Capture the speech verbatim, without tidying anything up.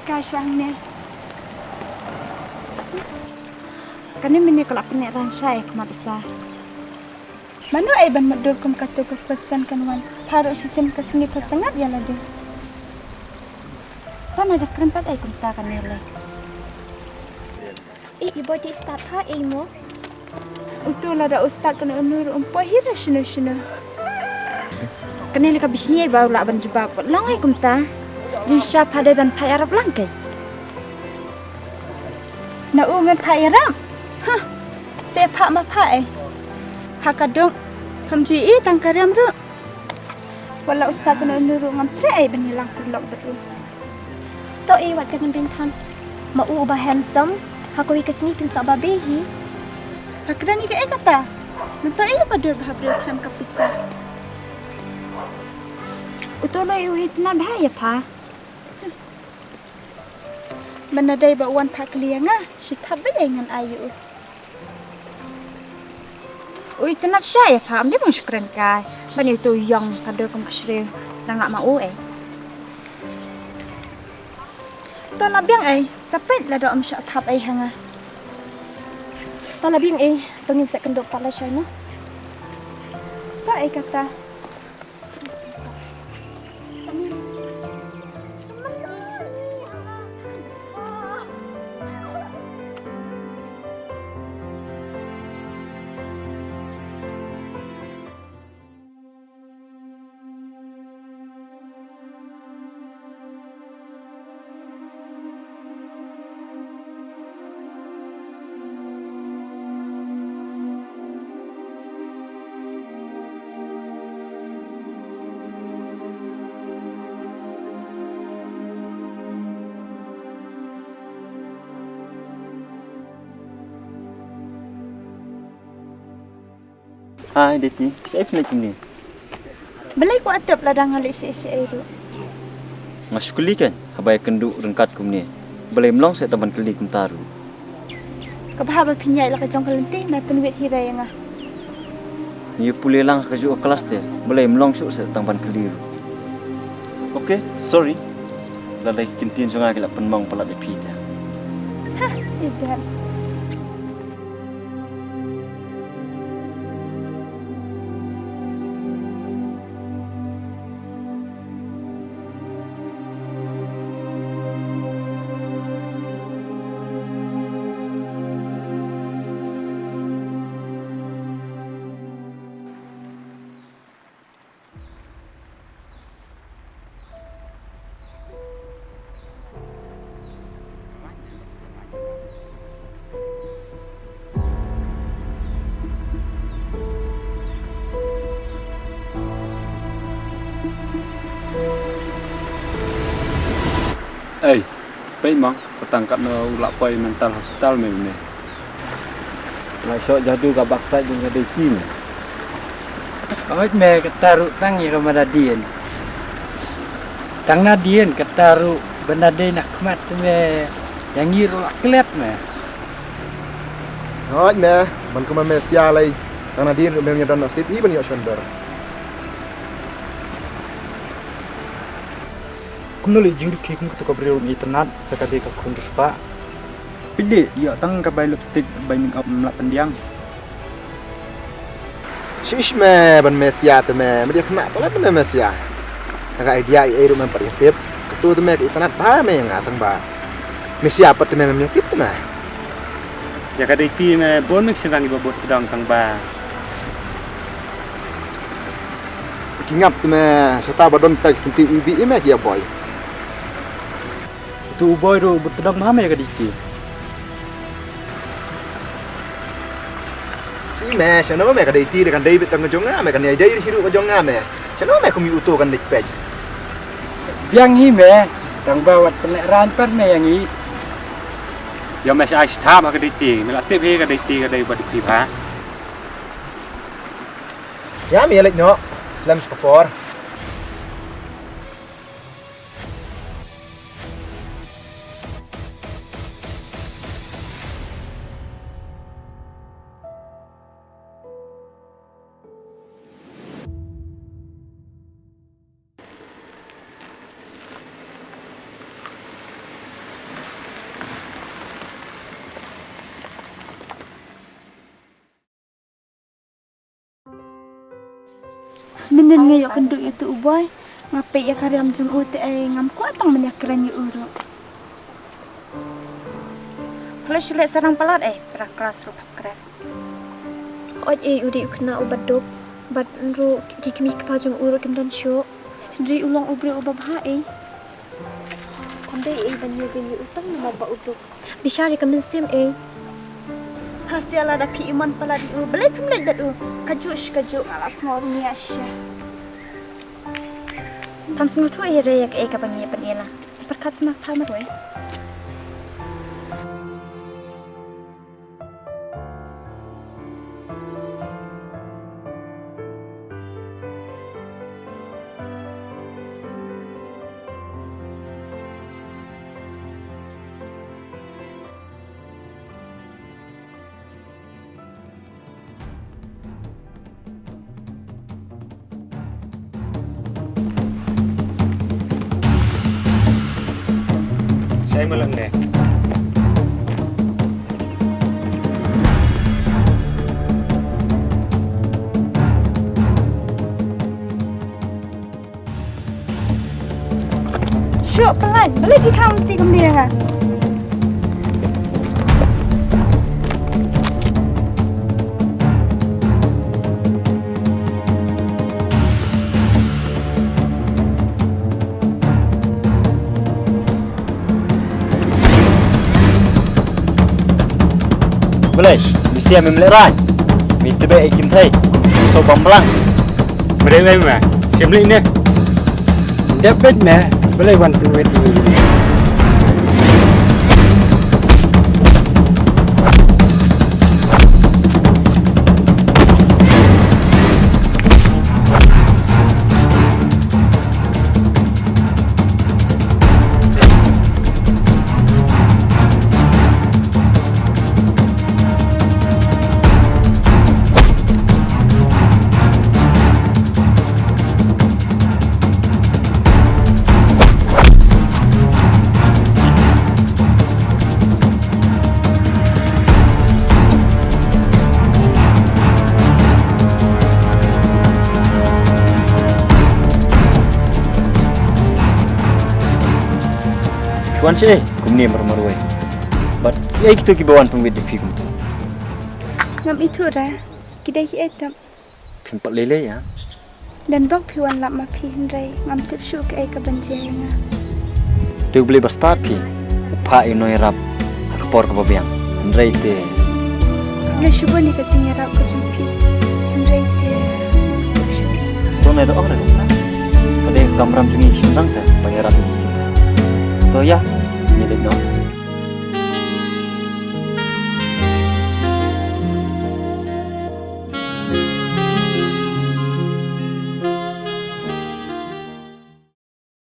Ka shuwa hangne. Kane mynne ka la pyneh rang shai ha khmat u sir. Mano ai ban mutdur kum kato ka question kan wan. Pha ruh shisien ka sngi pha sangap ïa lade. Tang da kren pat ai kumta kane lei. Eh, i boi te i stad pha ei mo. Uto lada u stad kane u nur um poi hi da shino shino. Kane lei ka bishni ei ba u lah ban jubab. Long ei kumta. Jingshisha pha dei ban phah ïarap lang kei. Na u ngan phah ïarap. Huh. Sa phah ma phah ei. Ha ka dong. Ham ju i tang ka riam ruh. Wat la u stad kane u nur ruh ngam treh ei ban ïalang paralok bad u. To ei wat ka ngan bynta. Ma u uba handsome, ha kawei ka sngi phin sah babe hi. Ha kren ïa kaei kata? Nangta ei ka dur bha briew khlem ka pisa. Uto lei u itynnad bha ïa pha. Mynta dei ba u wan phah kylli ïa nga, shi thap beit ei ngan ai ïa u. U itynnad shai ïa pha, ym dei ba nga shu kren kai. Ban ïa uto u ïong ka dur kum ka shriew. Dang lah ma u ei. To la biang ei, sa peit lada ym shah thap ei ha nga. To la biang ei, to ngin sa kynduh pat la shai noh. To ei kata. Hai Diti, shaei phi leit kumne? Balei kwah tip lada nga leit shaei shaei ruh? Nga shu kylli kein, haba ïakynduh ryngkat kumne. Balei ym long seh tang ban kylli kumta ruh? Kaba haba phin ïaid la ka jong ka lynti, me pynwit hi re ïa nga. Ngi pule lang ha kajuh ka klas te, balei ym long shuh seh tang ban kylli ruh? Okay, sorry. Lada ki ktien jong nga ki la pynmong palat ïa phi te. Ha, idiot. Ei, peit mo, sa tang katno u la poi mental hospital me une. La shoh jadu ka baksait jong ka Diti me. Hooid me, kata ruh tang ïa ka ma Nadien. Tang Nadien kata ruh ba Nadien na khmat me. Ïa ngi ruh la klet me. Hooid me, ban kumba me sia lei. Tang Nadien ruh me ïa don nasib hi ban ïoh shon dor. Kumno leh jingduh kum kato ka briew ym itynnad sa ka dei ka khun riewspah. Peit dei, ïoh tang ka bai lipstick, bai makeup ym lah pyndiang. Shish me, ban me sia te me, me dei khynnah palat te me, me sia. Tang ka idea ei ei ruh mem pat ïa tip. Kato te me ka itynnad bha me ïa nga tang ba me sia pat te me, mem ïa tip te me. Ïa ka Diti me bun me ka shynrang iba bud kdong tang ba ki ngap te me, shata ba don tai ka synti ibi i me ki ïa boi. Uto u boi ruh bud tdong bha me ïa ka Diti. Shi me, shano me ka Diti, kan dei beit tang ka jong nga me, kan ïa dei hi ruh ka jong nga me. Shano me kum ïa uto kan leit peit. Biang hi me, tang ba wat pynlehrain pat me ïa ngi. Ïa me sha ai shi thap ha ka Diti, me la tip hi ka Diti ka dei ba Diti bha. Ïa me ïa leit noh, slem shi ka por. Mynnin nga ïoh kynduh ïa utu u boi, nga peit ïa ka riam jong u te ei ngam kwah tang ban ïakren ïa u ruh. Khlei shu leh sarang palat ei, para klas ruh khap kren. Oi ei, u dei u khynnah uba duk, bad ruh ki kmie ki kpa jong u ruh kim don shuh. Hynrei u long u briew uba bha ei. Kam dei ei ban ïa u tang namar ba u duk. Bishar ïa ka mynsiem ei. Pha sia lada phi ïa u man palat ïa u, balei phim leit bad u? Kajuh shi kajuh nga la sngew nia shi. Pham sngewthuh ïa re ïa kaei kaba ngi ïa pynïaid la. Sa pyrkhat sngewthuh marwei. Shai malang ne. Shuh, pynlait, balei phi khang lynti kumne ïa nga? Balei, mi sia mem lehrain. Mi tebe e kim thei. Mi so bam blang. Balei me, shem lei ne. Dep bet me, balei wan pynwit ni. Wan shi kumne mar marwei. Bad kiei kito kiba wan pynwit da phi kumto? Ngam ithuh re. Ki dei kiei tam. Phim pat lei lei ïa. Don bok phi wan lap ma phi hynrei ngam tip shuh kaei kaban jia ïa nga. Te U Blei ba stad phi u phah ïa u nongïarap ha ka por kaba biang. Hynrei te. Nga shu bun ïa ka jingïarap ka jong phi. Hynrei te. To ne da ong re. Ka dei ka kamram jong ngi ki seng te ban ïarap. To ïa, ngi dei noh.